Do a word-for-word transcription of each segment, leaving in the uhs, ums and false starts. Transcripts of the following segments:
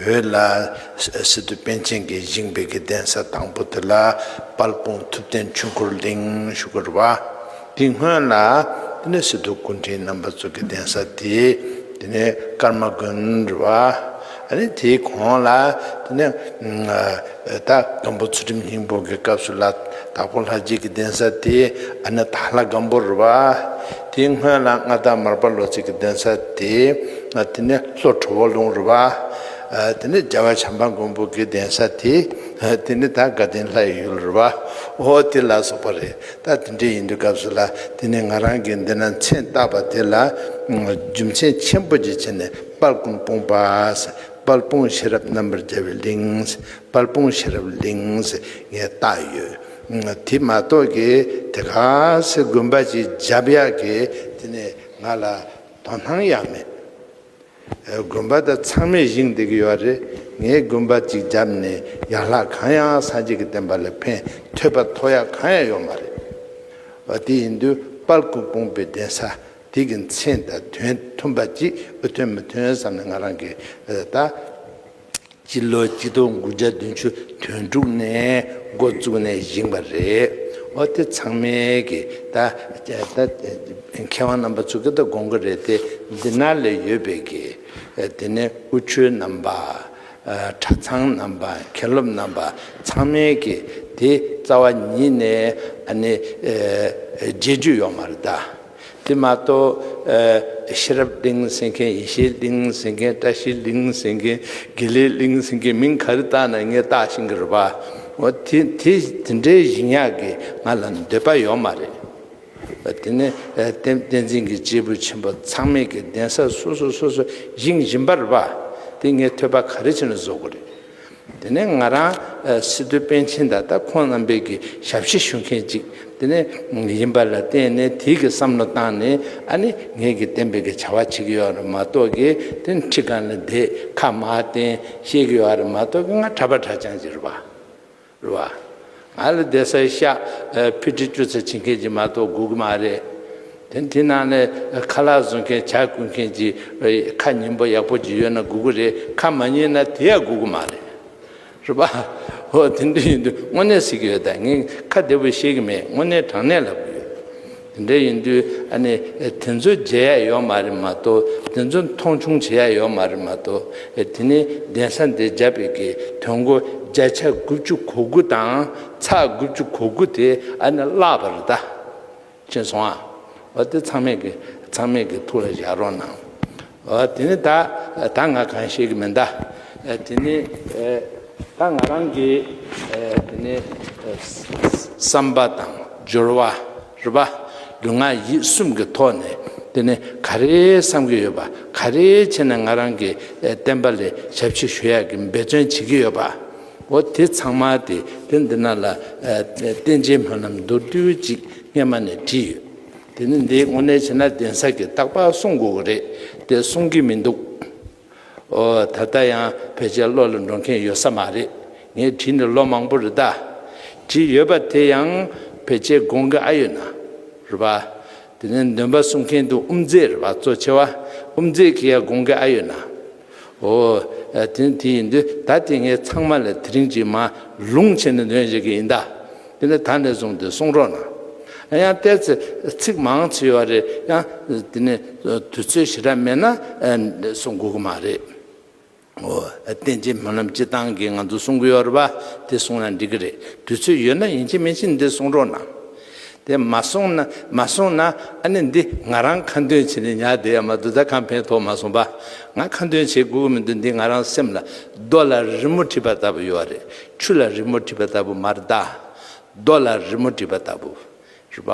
བོད་ལ་སི་ཏུ་པཎ་ཆེན་གྱིས་བཞེངས་པའི་གི་གདན་ས་དང་པོ་དེ་ལ་དཔལ་སྤུངས་ཐུབ་བསྟན་ཆོས་འཁོར་གླིང་ཞུ་གི་རེད་བ། དེ་སྔོན་ལ་དེ་ནས་སི་ཏུ་སྐུ་ཕྲེང་རྣམ་པ་ཚོ་གི་གདན་ས་དེ་དེ་ནས་ཀརྨ་དགོན་རེད་བ། ཨ་ནི་དེའི་གོང་ལ་དེ་ནས་ད་སྒམ་པོ་ཚུལ་ཁྲིམས་སྙིང་པོ་གི་སྐབས་སུ་ལ་དྭགས་པོ་ལྷ་རྗེ་གི་གདན་ས་དེ་ཨ་ནི་དྭགས་ལྷ་སྒམ་པོ་རེད་བ། དེའི་སྔོན་ལ་མངའ་བདག་མར་པ་ལོ་ཙཱ་གི་གདན་ས་དེ་དེ་ནས་ལྷོ་གྲོ་བོ་ལུང་རེད་བ། དེ་ནས་རྒྱལ་བ་བྱམས་པ་མགོན་པོ་གི་གདན་ས་དེ་དེ་ནས་ད་དགའ་ལྡན་ལྷ་ཡི་ཡུལ་རེད་བ། འོ་དེ་ལ་སོགས་པ་རེད། ད་དེ་འདྲ་ཡིན་དུས་སྐབས་སུ་ལ་དེ་ནས་ང་རང་གིས་འདི་ན་མཚན་བཏགས་པ་དེ་ལ་རྒྱུ་མཚན་ཆེན་པོ་ཅིག་བྱས་ནས་དཔལ་སྤུངས་དཔུངས་པ་ཟེར། དཔལ་སྤུངས་ཤེས་རབ་རྣམ་པར་རྒྱལ་བའི་གླིང་ཟེར། དཔལ་སྤུངས་ཤེས་རབ་གླིང་ཟེར་ངས་བཏགས་ཡོད། དེ་མ་གཏོགས་ཀྱི་དེ་ག་སེ་དགོན་པ་ཅིག་རྒྱབ་ཡག་གི་དེ་ནས་ང་ལ་དོ་སྣང་ཡང་མེད། དགོན་པ་དང་ཚང་མས་བཞེངས་བསྡད་ཀྱི་ཡོད་རེད། ངས་དགོན་པ་གཅིག་བརྒྱབ་ནས་ཡན་ལག་གང་ཡང་སངས་རྒྱས་ཀྱི་བསྟན་པ་ལ་ཕན་ཐོགས་པ་ཐོགས་ཡག་གང་ཡང་ཡོད་མ་རེད། འོ་དེ་ཡིན་དུས་དཔལ་སྐུ་སྤུངས་པའི་གདན་ས་དེ་གི་མཚན་དང་དོན་མཐུན་པ་ཅིག་ཨུ་ཐོན་མི་ཐོན་བསམ་ནས་ང་རང་གིས་ད་སྤྱི་ལོ་གཅིག་སྟོང་དགུ་བརྒྱ་བདུན་ཅུ་དོན་དྲུག་ནས་འགོ་བཙུགས་ནས་བཞེངས་པ་རེད། འོ་དེ་ཚང་མས་ཀྱི་ད་ད་མཁས་དབང་རྣམ་པ་ཚོ་གི་ད་དགོངས་ཀྱི་རེད་དེ། འདི་ན་ལ་ཡོད་པའི་གི་དེ་ནས་དབུ་ཆོས་རྣམ་པ། གྲྭ་ཚང་རྣམ་པ། མཁན་སློབ་རྣམ་པ་ཚང་མས་ཀྱི་དེ་རྩ་བ་ཉིད་ནས་ཨ་ནི་བརྗེད་རྒྱུ་ཡོད་མ་རེད་ད། དེ་མ་གཏོགས་ཤེས་རབ་གླིང་ཟེར་མཁན། ཡེ་ཤེས་གླིང་ཟེར་མཁན། བཀྲ་ཤིས་གླིང་ཟེར་མཁན། དགེ་ལེགས་གླིང་ཟེར་མཁན། མིང་ག་རེ་བཏགས་ན་ངས་བཏགས་ཤེས་ཀྱི་རེད་པ། འོ་དེ་དེ་དེ་འདྲའི་བཞེངས་ཡག་གི་ང་ལ་འདོད་པ་ཡོད་མ་རེད། དེ་ནས་བསྟན་བསྟན་འཛིན་གྱི་སྐྱེས་བུ་ཆེན་པོ་ཚང་མས་ཀྱི་གདན་ས་སོ་སོ་སོ་སོ་བཞེངས་བཞིན་པ་རེད་པ། དེ་ངས་ཐོས་པ་ག་རེ་བྱས་ནས་བཟོ་དགོས་རེད། དེ་ནས་ང་རང་སི་ཏུ་པཎ་ཆེན་དང་ད་ཁོང་རྣམ་པས་ཀྱི་ཞབས་ཕྱི་ཞུ་མཁན་ཅིག་དེ་ནས་ཡིན་པ་ལ་བརྟེན་ནས་དེའི་གི་བསམ་བློ་བཏང་ནས་ཨ་ནི་ངས་ཀྱི་བསྟན་པའི་གི་བྱ་བ་བྱེད་ཀྱི་ཡོད་རེད་མ་གཏོགས་ཀྱི་དེ་ཁྲི་སྒང་ལ་བསྡད་ཁ་མར་བསྟན་བཤད་ཀྱི་ཡོད་རེད་མ་གཏོགས་ཀྱི་ང་གྲྭ་པ་གྲྭ་རྐྱང་ཅིག་རེད་པ། རེད་བ། ང་ལ་བསྡད་སའི་ཤག་ཕི་ཊི་བཅུ་ཚོད་བྱེད་མཁན་ཅིག་མ་གཏོགས་དགོས་ཀྱི་མ་རེད། དེ་དེ་ནང་ནས་ཁ་ལག་བཟོ་མཁན་ཇ་བསྐོལ་མཁན་ཅིག་ཁ་ཉན་པོ་ཡག་པོ་ཅིག་ཡོད་ན་དགོས་ཀྱི་རེད། ཁ་མ་ཉན་ན་དེ་ཡང་དགོས་ཀྱི་མ་རེད། རེད་པ། ཧོ་དེ་འདྲ་ཡིན་དུས་དངོས་གནས་ཟེར་གྱི་ཡོད་ད། ངས་ཁ་བདེ་པོ་བཤད་ཀྱི་མེད། དངོས་གནས་དྲང་གནས་ལབ་ཀྱི་ཡོད། དེ་འདྲ་ཡིན་དུས་ཨ་ནི་དེ་ཚོ་བརྗེད་ཡ་ཡོད་མ་རེད་མ་གཏོགས། དེ་ཚོ་མཐོང་ཆུང་བྱེད་ཡ་ཡོད་མ་རེད་མ་གཏོགས། དེ་ནས་གདན་ས་འདི་བརྒྱབ་པའི་གི་དོན་གོ་བརྒྱ་ཆ་དགུ་བཅུ་གོ་དགུ་དང་ཚེག་དགུ་བཅུ་གོ་དགུ་དེ་ཨ་ནི་བརླག་པ་རེད་ད། ཤེས་སོང་ཨ། འོ་དེ་ཚང་མས་ཀྱི་ཚང་མས་ཀྱི་ཐུགས་ལ་བཞག་རོགས་གནང་། འོ་དེ་ནི་ད་ད་ང་གང་ཤེས་ཀྱི་མིན་ད། དེ་ནི་ད་ང་རང་གི་དེ་ནི་བསམ་པ་དང་སྦྱོར་བ་རེད་པ། ལུས་ངག་ཡིད་གསུམ་གྱི་ཐོག་ནས་དེ་ནི་ག་རེ་བསམ་གྱི་ཡོད་པ། ག་རེ་བྱས་ནས་ང་རང་གི་བསྟན་པ་ལ་ཞབས་ཕྱི་ཞུ་ཡག་གི་འབད་བརྩོན་བྱེད་ཀྱི་ཡོད་པ། འོ་དེ་ཚང་མ་དེ་དེ་འདི་ན་ལ་བསྟན་རྒྱས་སྨོན་ལམ་མདོར་བསྡུས་ཅིག་སྔས་མ་ནས་བྲིས་ཡོད། དེ་ནི་འདི་དངོས་གནས་བྱས་ན་གདན་ས་གིས་རྟག་པར་གསུང་དགོས་ཀྱི་རེད་དེ་གསུང་གི་མི་འདུག་འོ་ད་ལྟ་ཡང་ཕལ་ཆེར་ཀློག་ལ་འགྲོ་མཁན་ཡོད་ས་མ་རེད། ངས་བྲིས་ནས་ལོ་མང་པོ་རེད་ད། བྲིས་ཡོད་པ་དེ་ཡང་ཕལ་ཆེར་དགོངས་ཀྱི་ཨ་ཡོད་ན། རེད་པ། དེ་ནས་འདོན་པ་གསུང་མཁན་དེ་དབུ་མཛད་རེད་པ། གཙོ་ཆེ་བ་དབུ་མཛད་ཀྱིས་ཡང་དགོངས་ཀྱི་ཨ་ཡོད་ན། འོ། དེ་དེ་ཡིན་དུས་ད་དེ་ངས་ཚང་མ་ལ་དེ་རིང་གཅིག་མར་ལུང་བྱས་ནས་འདོན་བཞག་གི་ཡིན་ད། དེ་ནས་ད་ནས་བཟུང་སྟེ་གསུང་རོགས་གནང་། ཡང་ཏོག་ཙམ་ཚིག་མང་ཆེ་ཡོད་རེད། ཡང་དེ་ནས་དུས་ཚོད་ཞེ་དྲག་མེད་ན་གསུང་དགོས་ཀྱི་མ་རེད། འོ། བསྟན་རྒྱས་སྨོན་ལམ་སྤྱི་བཏང་གི་ང་ཚོ་གསུང་གི་ཡོད་རེད་པ། དེ་གསུང་ན་འགྲིག་གི་རེད། དུས་ཚོད་ཡོད་ན་ཡིན་གཅིག་མིན་གཅིག་འདི་གསུང་རོགས་གནང་། དེ་མ་གསུང་ན་མ་གསུང་ན་ཨ་ནི་འདི་ང་རང་ཁ་འདོན་བྱས་ནས་ཉར་བསྡད་ཡ་མ་གཏོགས་ད་གང་ཕན་ཐོགས་མ་སོང་པ། ང་ཁ་འདོན་བྱེད་དགོས་ཀྱི་མི་འདུག་འདི་ང་རང་སེམས་ལ་རྡོ་ལ་རི་མོ་བྲིས་པ་ལྟ་བུ་ཡོད་རེད། ཆུ་ལ་རི་མོ་བྲིས་པ་ལྟ་བུ་མ་རེད་ད། རྡོ་ལ་རི་མོ་བྲིས་པ་ལྟ་བུ། རེད་པ།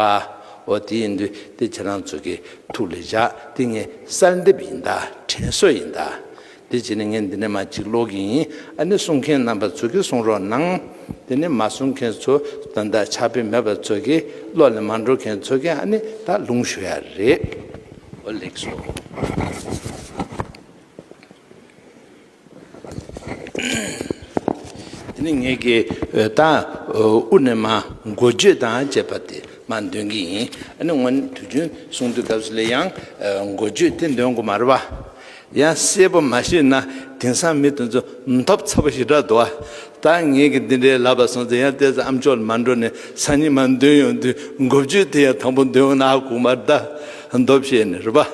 འོ་དེ་ཡིན་དུས་དེ་ཁྱེད་རང་ཚོ་གི་ཐུགས་ལ་བཞག་དེ་ངས་གསལ་འདེབས་ཡིན་ད། དྲན་གསོ་ཡིན་ད། དེ་བྱས་ནས་ངས་འདི་ནས་མར་ཅིག་ཀློག་གི་ཡིན། ཨ་ནི་གསུང་མཁན་རྣམ་པ་ཚོ་གིས་གསུང་རོགས་གནང་། དེ་ནས་མ་གསུང་མཁན་ཚོ་ད་ལྟ་ཕྱག་དཔེ་མེད་པ་ཚོ་གིས་ཀློག་ལ་མ་འགྲོ་མཁན་ཚོ་གིས་ཨ་ནི་ད་ལུང་ཞུ་ཡ་རེད། འོ་ལེགས་སོ། དེ་ནི་ངེད་ཀྱི་ད་དབུ་ནས་མར་འགོ་བརྗོད་དང་བཅས་པ་དེ་མར་འདོན་གྱི་ཡིན། ཨ་ནི་སྔོན་དུས་རྒྱུན་གསུང་དུས་སྐབས་སུ་ལ་ཡང་འགོ་བརྗོད་དེ་འདོན་དགོས་མ་རེད་པ། ཡང་གསལ་པོ་མ་ཤེས་ན་དེང་སང་མི་དེ་ཚོ་འཐོབ་ཚ་པོ་ཞེ་དྲག་འདུག་ཨ། ད་ངེད་ཀྱིས་འདི་འདྲའི་ལབ་པ་སོང་ཙང་ཡང་ལྟས་ཙང་ཨ་མཆོག་མ་འགྲོ་ནས་སང་ཉིན་མར་འདོན་ཡོང་དུས་འགོ་བརྗོད་དེ་ཡང་དང་པོ་འདོན་ན་ཨ་ཁུག་མར་ད་འདོབ་བཤད་ནས་རེད་པ།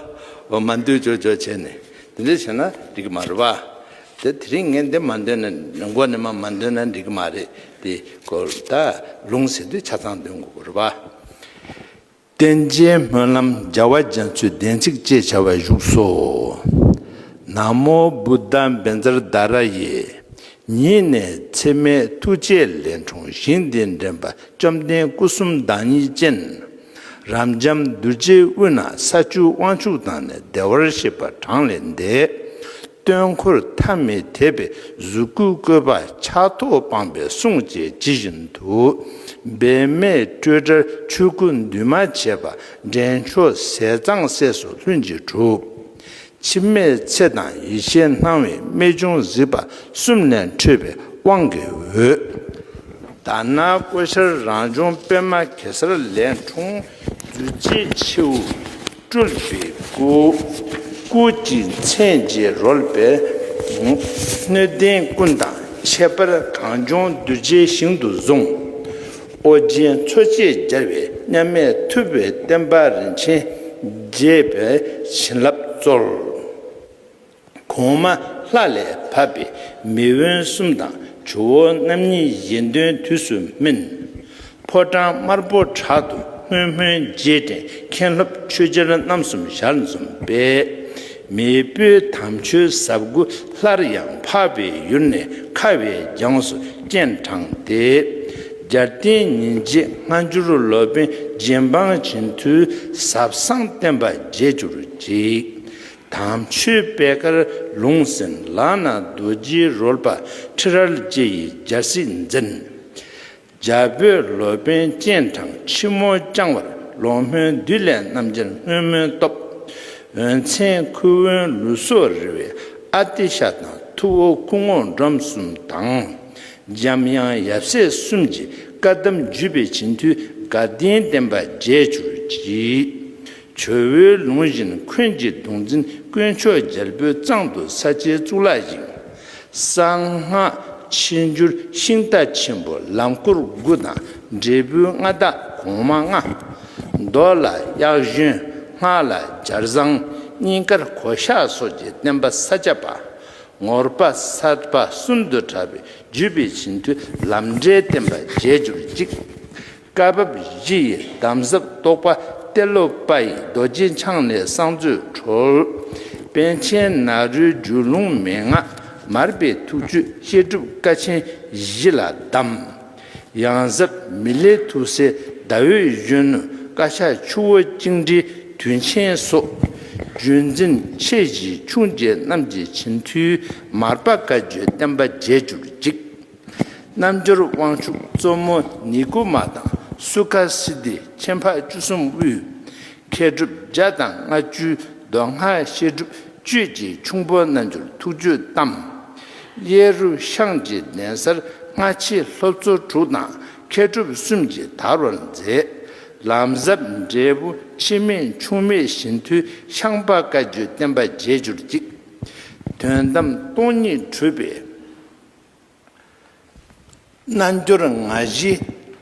འོ་མ་འདོན་ཅོག་ཅོག་བྱས་ནས་དེ་འདྲ་བྱས་ན་འགྲིག་གི་མ་རེད་པ། དེ་དེ་རིང་ངས་འདི་མ་འདོན་ན་མགོ་ནས་མ་མ་འདོན་ན་འགྲིག་གི་མ་རེད། དེ་སྐོར་ད་ལུང་ཟེར་དུས་ཆ་ཚང་འདོན་དགོས་ཀྱི་རེད་པ། བསྟན་རྒྱས་སྨོན་ལམ་རྒྱལ་བ་རྒྱ་མཚོའི་བདེན་ཚིག་ཅེས་བྱ་བ་བཞུགས་སོ། ན་མོ་བུདྡྷ་བཛྲ་དྷ་ར་ཡེ། ཉིད་ནས་ཚད་མེད་ཐུགས་རྗེའི་ལས་འཁྲུངས་ཞིང་འདིར་འདྲེན་པ་བཅོམ་ལྡན་སྐུ་གསུམ་བདག་ཉིད་ཅན། རབ་འབྱམས་གདུལ་བྱའི་དབུས་ན་ས་བཅུའི་དབང་ཕྱུག་དང་ནི་བདེ་བར་གཤེགས་པ་གྲངས་ལས་འདས། སྟོན་འཁོར་ཐ་མི་དད་པའི་གཟུགས་སྐུའི་བཀོད་པ་ཕྱག་ཐོག་སྤངས་པའི་གསུང་བཅས་ཇི་བཞིན་དུ། འབད་མེད་སྤྲོས་བྲལ་ཆོས་སྐུ་འདུས་མ་བྱས་པ། འདྲེན་མཆོག་ཟས་གཙང་སྲས་སུ་ལྷུན་གྱིས་གྲུབ། འཆི་མེད་ཚེ་དང་ཡེ་ཤེས་སྣང་བའི་རྨད་བྱུང་གཟིགས་པ་གསུམ་ལས་འཕྲོས་པའི་དབང་གི་འོད། དྷ་ན་ཀོ་ཤར་རང་བྱུང་པདྨ་གེ་སར་ལས་འཁྲུངས་རྡུལ་གཅིག་ཕྱེའུ་སྤྲུལ་པའི་སྐུ། སྐུ་གཅིག་མཚན་གཅིག་རོལ་པའི་སྣོད་ལྡན་ཀུན་དང་ཁྱད་པར་གངས་ལྗོངས་གདུལ་བྱའི་ཞིང་དུ་བཟུང་། ཨོ་རྒྱན་མཚོ་སྐྱེས་རྒྱལ་བའི་མཉམ་མེད་ཐུབ་པའི་བསྟན་པ་རིན་ཆེན་རྒྱས་པའི་བྱིན་རླབས་སྩོལ། གོང་མ་ལྷ་ལས་བབས་པའི་མི་དབོན་གསུམ་དང་ཇོ་བོ་རྣམ་གཉིས་གཞན་དོན་དུས་སུ་སྨིན། ཕོ་བྲང་དམར་པོ་བྲག་ཏུ་སྔོན་སྨོན་རྗེས་དྲན་མཁན་སློབ་ཆོས་རྒྱལ་རྣམ་གསུམ་ཞལ་འཛོམས་པས། མེས་པོའི་དམ་ཆོས་ཟབ་དགུ་སླར་ཡང་འཕགས་པའི་ཡུལ་ནས་ཁ་བའི་རྒྱངས་སུ་སྤྱན་དྲངས་ཏེ། རྒྱལ་བསྟན་ཉིན་བྱེད་སྔ་འགྱུར་སློབ་དཔོན་རྗེ་འབངས་བྱིན་མཐུའི་ཟབ་གསང་བསྟན་པ་རྒྱས་གྱུར་ཅིག། དམ་ཆོས་པད་དཀར་ལུང་ཟིན་ལག་ན་རྡོ་རྗེའི་རོལ་པ་ཁྲི་རལ་ཅན་ཡི་རྒྱལ་སྲིད་འཛིན། རྒྱ་བོད་སློབ་དཔོན་སྤྱན་དྲངས་ཕྱི་མོ་བརྐྱང་བར་ལོག་སྨོན་བདུད་ལས་རྣམ་རྒྱལ་སྔོན་སྨོན་སྟོབས། འོད་མཚན་ཁུ་དབོན་ལུས་སྲོག་རི་བའི་ཨ་ཏི་ཤ་དང་ཐུ་བོ་སྐུ་ངོ་འབྲོམ་གསུམ་དང་། འཇམ་དབྱངས་ཡབ་སྲས་གསུམ་གྱི་བཀའ་གདམས་བརྒྱུད་པའི་བྱིན་མཐུས་དགའ་ལྡན་བསྟན་པ་རྒྱས་གྱུར་ཅིག། ཇོ་བོའི་ལུང་བཞིན་འཁོན་གྱི་གདུང་འཛིན་དཀོན་མཆོག་རྒྱལ་པོའི་གཙང་དུ་ས་སྐྱའི་གཙུག་ལག་བཞེངས། གསང་སྔགས་ཕྱི་འགྱུར་ཤིང་རྟ་ཆེན་པོ་ལམ་སྐོར་དགུ་དང་འབྲས་བུའི་མངའ་བདག་གོང་མ་ལྔ། མདོ་ལ་གཡག་གཞོན། སྔགས་ལ་སྦྱར་བཟང་། སྙིང་གར་གོ་ཤ་སོགས་ཀྱི་བསྟན་པ་ས་སྐྱ་པ། ངོར་པ་སར་པ་གསུམ་དུ་གྲགས་པའི་བརྒྱུད་པའི་བྱིན་མཐུས་ལམ་འབྲས་བསྟན་པ་རྒྱས་གྱུར་ཅིག། བཀའ་བབས་བཞི་ཡི་དམ་ཟབ་རྟོགས་པ་ཏེ་ལོ་པ་ཡི་རྡོ་རྗེ་འཆང་ནས་གསང་མཛོད་གྲོལ། པཎ་ཆེན་ནཱ་རོའི་རྒྱུད་ལུང་མན་ངག་མར་པའི་ཐུགས་བཅུད་བཤད་སྒྲུབ་ཀ་ཆེན་བཞི་ལ་གདམས། ཡང་ཟབ་མི་ལའི་ཐུགས་སྲས་ཟླ་འོད་གཞོན་ནུ་བཀའ་ཤག་ཆུ་བོ་གཅིག་འདྲིལ་དུས་ཆེན་སོགས། བརྒྱུད་འཛིན་ཆེ་བཞི་ཆུང་བརྒྱད་རྣམས་ཀྱི་བྱིན་མཐུས་མར་པ་བཀའ་བརྒྱུད་བསྟན་པ་རྒྱས་གྱུར་ཅིག། རྣལ་འབྱོར་དབང་ཕྱུག་གཙོ་མོ་ནི་ཀུ་མ་དང་སུ་ཁ་སིདྡྷི་ཁྱད་འཕགས་བཅུ་གསུམ་དབུས། མཁས་གྲུབ་བརྒྱ་དང་ལྔ་བཅུའི་མདོ་སྔགས་བཤད་སྒྲུབ་བཅུད་ཀྱི་ཁྱུང་པོ་རྣལ་འབྱོར་ཐུགས་བཅུད་གཏམས། གཡས་རུ་ཤངས་ཀྱི་གདན་སར་སྔ་ཕྱི་སློབ་གཙོ་དྲུག་དང་མཁས་གྲུབ་གསུམ་གྱིས་དར་བར་མཛད། ལམ་ཟབ་འབྲས་བུ་ཆེ་མེད་ཆུང་མེད་བཞིན་མཐུས་ཤངས་པ་བཀའ་བརྒྱུད་བསྟན་པ་རྒྱས་གྱུར་ཅིག། དོན་དམ་སྟོང་ཉིད་གྲུབ་པའི་རྣལ་འབྱོར་ང་བཞིའི་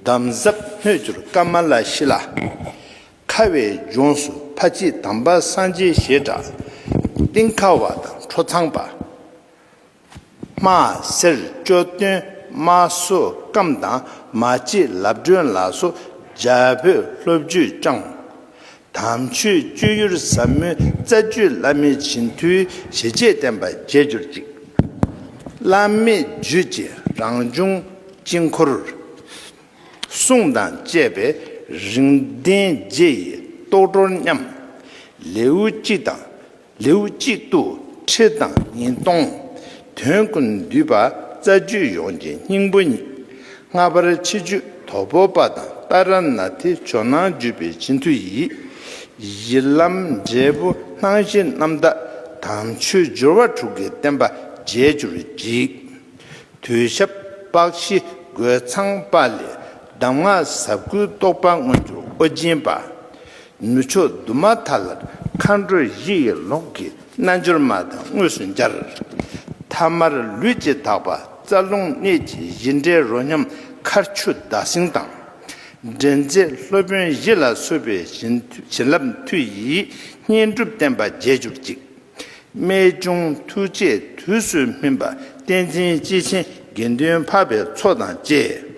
དམ་ཟབ་སྣོད་གྱུར་ཀ་མ་ལ་ཤཱི་ལ། ཁ་བའི་ལྗོངས་སུ་ཕ་གཅིག་དམ་པ་སངས་རྒྱས་ཞེས་གྲགས། ཏིང་ཁ་བ་དང་ཁྲོ་ཚངས་པ། དམར་སེར་ཅོད་པན་དམར་སོགས་སྐམ་དང་མ་གཅིག་ལབ་སྒྲོན་ལ་སོགས་རྒྱ་བོད་སློབ་བརྒྱུད་བསྐྱངས། དམ་ཆོས་སྤྱོད་ཡུལ་ཟབ་མོའི་རྩ་རྒྱུད་བླ་མའི་བྱིན་མཐུས་ཞི་བྱེད་བསྟན་པ་རྒྱས་གྱུར་ཅིག། བླ་མེད་རྒྱུད་ཀྱི་རང་བྱུང་དཀྱིལ་འཁོར། གསུང་དང་བཅས་པའི་རིགས་ལྡན་རྗེ་ཡི་རྟོགས་སྒྲོལ་མཉམ། ལེའུ་གཅིག་དང་ལེའུ་གཅིག་ཏུ་ཁྲིད་དང་ཉིས་སྟོང་། དོན་ཀུན་འདུས་པ་རྩ་རྒྱུད་ཡོངས་ཀྱི་སྙིང་པོ་ཉིད། སྔ་བར་ཕྱི་རྒྱུད་དོ་པོ་པ་དང་ཏཱ་ར་ནཱ་ཐའི་ཇོ་ནང་བརྒྱུད་པའི་བྱིན་མཐུ་ཡིས། གཞི་ལམ་འབྲས་བུ་སྣང་བཞི་རྣམ་དག་དམ་ཆོས་སྦྱོར་བ་དྲུག་གི་བསྟན་པ་རྒྱས་གྱུར་ཅིག། དུས་ཞབས་པགས་ཤི་རྒོད་ཚང་པ་ལས་གདམས་ངག་ཟབ་དགུའི་རྟོགས་པ་མངོན་གྱུར་ཨོ་རྒྱན་པ། ནུབ་ཕྱོགས་དུ་མ་ཐ་ལར་མཁའ་འགྲོ་བཞི་ཡི་ལུགས་ཀྱི་ རྣལ་འབྱོར་མ་དང་དངོས་སུ་མཇལ། ཐ་མར་ལུས་ཀྱི་དག་པ་རྩ་རླུང་གནད་ཀྱི་གཞི་འབྲས་རོ་མཉམ་མཁར་ཆུ་ཟླ་སྲིན་དང་། འདྲེན་མཛད་སློབ་དཔོན་བཞི་ལ་སོགས་པའི་བྱིན་བྱིན་རླབས་མཐུ་ཡིས་བསྙེན་སྒྲུབ་བསྟན་པ་རྒྱས་གྱུར་ཅིག་རྨད་བྱུང་ཐུགས་བསྐྱེད་དུས་སུ་སྨིན་པ་བསྟན་འཛིན་སྐྱེས་ཆེན་དགེ་འདུན་འཕགས་པའི་ཚོགས་དང་བཅས།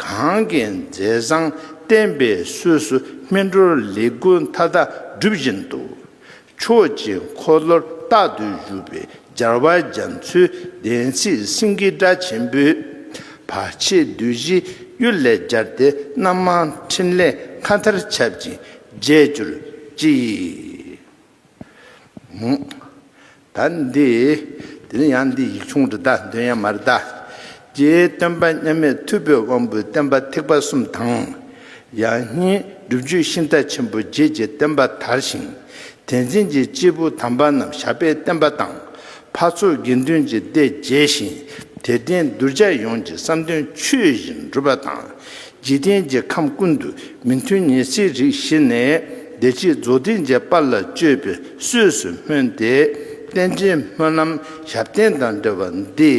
གང་གི་མཛད་བཟང་བསྟན་པའི་གསོས་སུ་སྨིན་གྲོལ་ལས་ཀུན་མཐའ་དག་སྒྲུབ་བཞིན་དུ། ཕྱོགས་ཀྱི་འཁོར་ལོར་རྟག་ཏུ་བཞུགས་པའི་རྒྱལ་བ་རྒྱ་མཚོའི་བདེན་ཚིག་སེང་གེ་སྒྲ་ཆེན་པོས། བར་ཆད་བདུད་བཞིའི་གཡུལ་ལས་སྦྱར་ཏེ་རྣམ་མང་ཕྲིན་ལས་མཁའ་མཐར་ཁྱབ་ཅིང་རྒྱས་གྱུར་ཅིག་ད་འདི། དེ་ནི་ཡང་འདི་ཡིག་ཆུང་རེད་ད། འདོན་ཡ་མ་རེད་ད། རྗེ་སྟོན་པ་མཉམ་མེད་ཐུབ་པའི་དབང་པོའི་བསྟན་པ་ཐེག་པ་གསུམ་དང་། ཡང་སྙིང་སྒྲུབ་བརྒྱུད་ཤིང་རྟ་ཆེན་པོ་རྗེས་ཀྱི་བསྟན་པ་དར་ཞིང་། དེ་འཛིན་གྱི་སྐྱེས་བུ་དམ་པ་རྣམས་ཞབས་པད་བརྟན་པ་དང་། འཕགས་ཚོགས་དགེ་འདུན་གྱི་སྡེ་རྒྱས་ཤིང་། དད་ལྡན་གདུལ་བྱ་ཡོངས་ཀྱི་བསམ་དོན་ཆོས་བཞིན་འགྲུབ་པ་དང་། འཇིག་རྟེན་གྱི་ཁམས་ཀུན་ཏུ་མི་མཐུན་ཉེས་སེལ་རིགས་ཞི་ནས་བདེ་སྐྱིད་རྫོགས་ལྡན་གྱི་དཔལ་ལ་སྤྱོད་པའི་གསོས་སུ་སྨོན་ཏེ། བསྟན་བཅོས་སྨོན་ལམ་ཞབས་བརྟན་དང་འབྲེལ་བ་འདི་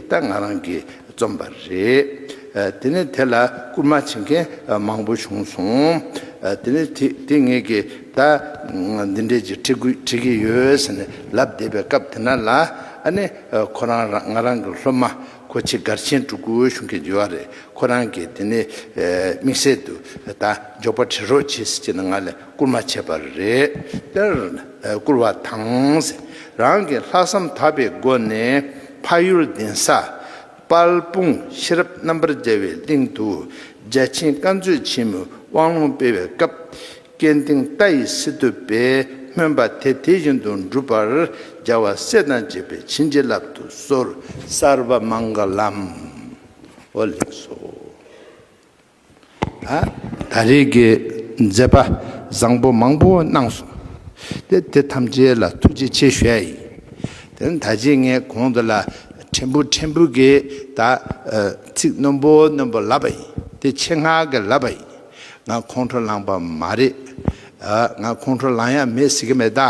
ད་ང་རང་གིས་རྩོམ་པ་རེད། ཨ། དེ་ནས་དེ་ལ་སྐུལ་མ་བྱེད་མཁན་མང་པོ་བྱུང་སོང་། ཨ། དེ་ནས་དེ་དེ་ངེད་ཀྱིས་ད་འདི་འདྲས་ཀྱི་བྲི་དགོས་བྲི་གི་ཡོད་ཟེར་ནས་ལབ་བསྡད་པའི་སྐབས་དེ་ན་ལ། ཨ་ནི་ཁོ་རང་རང་ང་རང་གི་སློབ་མ་ཁོ་ཆེ་སྒར་ཆེན་དྲུག་གུ་གཞུང་གི་ཡོད་རེད། ཁོ་རང་གིས་དེ་ནས་དམིགས་བསལ་དུ་ད་མགྱོགས་པ་བྲི་རོགས་བྱེད་ཟེར་ནས་ང་ལ་སྐུལ་མ་བྱས་པ་རེད། དེར་བསྐུལ་བ་དང་། རང་གི་ལྷག་བསམ་དག་པའི་སྒོ་ནས་འཕགས་ཡུལ་གདན་ས་དཔལ་སྤུངས་ཤེས་རབ་རྣམ་པར་རྒྱལ་བའི་གླིང་དུ་རྒྱ་ཆེན་བཀའ་མཛོད་ཆེན་མོའི་དབང་ལུང་སྤེལ་བའི་སྐབས། སྐལ་ལྡན་ལྟ་ཡི་སི་ཏུ་པས་སྨོན་པ་དེ་དེ་བཞིན་དུ་འགྲུབ་པར་རྒྱལ་བ་སྲས་དང་བཅས་པའི་བྱིན་གྱིས་བརླབ་ཏུ་གསོལ། སརྦ་མངྒ་ལཾ། འོ་ལགས་སོ། ད་ད་རེས་ཀྱི་མཛད་པ་བཟང་པོ་མང་པོ་གནང་སོང་། དེ་དེ་ཐམས་ཅད་ལ་ཐུགས་རྗེ་ཆེ་ཞུ་ཡ་ཡིན། དེ་ནི་ད་ཅི་ངས་གོང་དུ་ལ་ཕྲན་བུ་ཕྲན་བུ་གི་ད་ཚིག་རྣོན་པོ་རྣོན་པོ་ལབ་པ་ཡིན། དེ་ཆེད་མངགས་ཀྱི་ལབ་པ་ཡིན། ང་ཁོང་ཁྲོ་ལངས་པ་མ་རེད། ཨ། ང་ཁོང་ཁྲོ་ལངས་ཡ་མེད་ཟེར་གི་མེད་ད།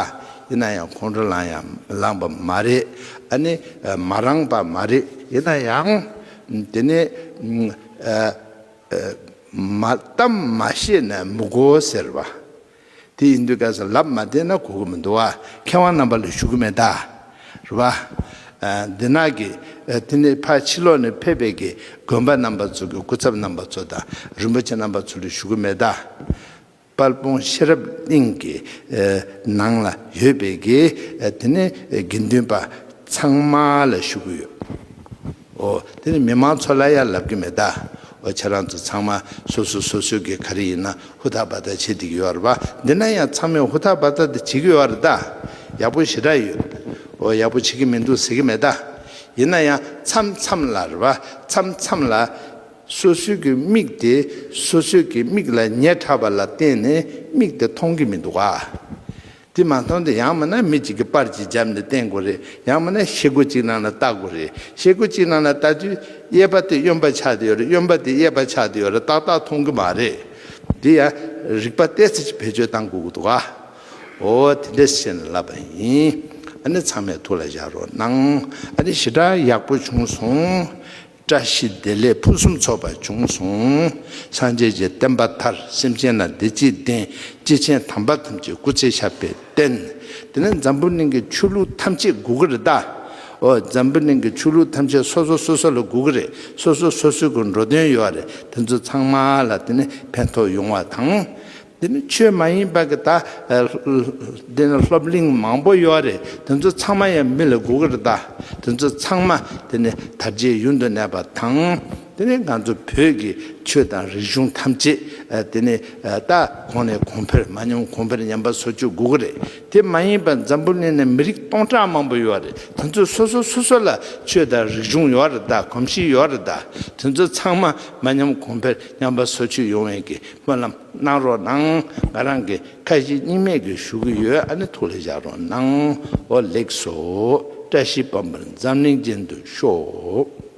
ཡིན་ན་ཡང་ཁོང་ཁྲོ་ལངས་ཡ་ལངས་པ་མ་རེད། ཨ་ནི་མ་རངས་པ་མ་རེད། ཡིན་ན་ཡང་དེ་ནི་ཨ། ཨ། མ་གཏམ་མ་བཤད་ན་མི་གོ་ཟེར་བ། དེ་ཡིན་དུས་སྐབས་སུ་ལབ་མ་བསྡད་ན་གོ་གི་མི་འདུག་བ། མཁས་དབང་རྣམ་པ་ལ་ཞུ་གི་མེད་ད། རེད་བ། ཨ། འདི་ནག་གི། ཨ། དེ་ནས་ཕར་ཕྱི་ལོགས་ནས་ཕེབས་པའི་གི་དགོན་པ་རྣམ་པ་ཚོ་གི་སྐུ་ཚབ་རྣམ་པ་ཚོ་དང་རིན་པོ་ཆེ་རྣམ་པ་ཚོ་ལ་ཞུ་གི་མེད་ད། དཔལ་སྤུངས་ཤེས་རབ་གླིང་གི། ཨ། ནང་ལ་ཡོད་པའི་གི། ཨ། དེ་ནས་དགེ་འདུན་པ་ཚང་མ་ལ་ཞུ་གི་ཡོད། འོ། དེ་ནི་མི་མང་ཚོ་ལ་ཡང་ལབ་ཀྱི་མེད་ད། འོ། ཁྱེད་རང་ཚོ་ཚང་མ་སོ་སོ་སོ་སོའི་གི་ག་རེ་ཡིན་ན་ཧུར་ཐག་འབད་ཐག་བྱེད་བསྡད་ཀྱི་ཡོད་རེད་པ། འདི་ན་ཡང་ཚང་མས་ཧུར་ཐག་འབད་ཐག་དེ་བྱེད་ཀྱི་ཡོད་རེད་ད། ཡག་པོ་ཞེ་དྲག་ཡོད། འོ། ཡག་པོ་བྱེད་ཀྱི་མི་འདུག་ཟེར་གྱི་མེད་ད། ཡིན་ན་ཡང་མཚམས་མཚམས་ལ་རེད་པ། མཚམས་མཚམས་ལ་སོ་སོའི་གི་མིག་དེ་སོ་སོའི་གི་མིག་ལ་ཉེ་དྲགས་པ་ལ་བརྟེན་ནས་མིག་དེ་མཐོང་གི་མི་འདུག་ག། དེ་མ་མཐོང་དེ་ཡང་མིན་ན་མི་གཅིག་གིས་པར་གཅིག་བརྒྱབ་ནས་བསྟན་དགོས་རེད། ཡང་མིན་ན་ཤེལ་སྒོ་གཅིག་ནང་ལ་ལྟ་དགོས་རེད། ཤེལ་སྒོ་གཅིག་ནང་ལ་ལྟ་དུས་གཡས་པ་དེ་གཡོན་པ་ཆགས་བསྡད་ཡོད་རེད། གཡོན་པ་དེ་གཡས་པ་ཆགས་བསྡད་ཡོད་རེད། ཏག་ཏག་མཐོང་གི་མ་རེད། དེ་ཡང་རིག་པ་ཏོག་ཙམ་ཅིག་བེད་སྤྱོད་བཏང་དགོས་ཀྱི་འདུག་ག། འོ། དེ་འདྲ་བྱས་ནས་ལབ་པ་ཡིན། ཨ་ནི་ཚང་མས་ཐུགས་ལ་བཞག་རོགས་གནང་། ཨ་ནི་ཞེ་དྲག་ཡག་པོ་བྱུང་སོང་། བཀྲ་ཤིས་བདེ་ལེགས་ཕུན་སུམ་ཚོགས་པ་བྱུང་སོང་། སངས་རྒྱས་ཀྱི་བསྟན་པ་དར། སེམས་ཅན་ལ་བདེ་སྐྱིད་ལྡན། སྐྱེས་ཆེན་དམ་པ་ཐམས་ཅད་སྐུ་ཚེ་ཞབས་པད་བརྟན། དེ་ནས་འཛམ་བུ་གླིང་གི་ཆོས་ལུགས་ཐམས་ཅད་དགོས་ཀྱི་རེད་ད། འོ། འཛམ་བུ་གླིང་གི་ཆོས་ལུགས་ཐམས་ཅད་སོ་སོ་སོ་སོ་ལ་དགོས་ཀྱི་རེད། སོ་སོ་སོ་སོའི་གི་འགྲོ་དོན་ཡོད་རེད། དེ་ཚོ་ཚང་མ་ལ་དེ་ནས་ཕན་ཐོགས་ཡོང་བ་དང་། དེ་ནི་ཆོས་མ་ཡིན་པ་གི་ད། ཨ། དེ་ནི་སློབ་གླིང་མང་པོ་ཡོད་རེད། དེ་ཚོ་ཚང་མ་ཡང་མི་ལ་དགོས་ཀྱི་རེད་ད། དེ་ཚོ་ཚང་མ་དེ་ནི་དར་རྒྱས་ཡུན་དུ་གནས་པ་དང་། དེ་ནི་ང་ཚོ་བོད་ཀྱི་ཆོས་དང་རིག་གཞུང་ཐམས་ཅད། ཨ། དེ་ནི། ཨ། ད་གོང་ནས་གོང་འཕེལ། མ་ཉམས་གོང་འཕེལ་ཉམས་པ་སོར་ཆུད་དགོས་ཀྱི་རེད། དེ་མ་ཡིན་པ་འཛམ་བུ་གླིང་ནས་མི་རིགས་སྟོང་ཕྲག་མང་པོ་ཡོད་རེད། དེ་ཚོ་སོ་སོ་སོ་སོ་ལ་ཆོས་དང་རིག་གཞུང་ཡོད་རེད་ད། གོམས་གཤིས་ཡོད་རེད་ད། དེ་ཚོ་ཚང་མ་མ་ཉམས་གོང་འཕེལ་ཉམས་པ་སོར་ཆུད་ཡོང་བའི་གི་སྨོན་ལམ་གནང་རོགས་གནང་། ང་རང་གི་ཁ་ཞེ་གཉིས་མེད་ཀྱིས་ཞུ་གི་ཡོད། ཨ་ནི་ཐུགས་ལ་བཞག་རོགས་གནང་། འོ་ལེགས་སོ། བཀྲ་ཤིས་པད་འབར་འཛམ་གླིང་རྒྱན་དུ་ཤོག།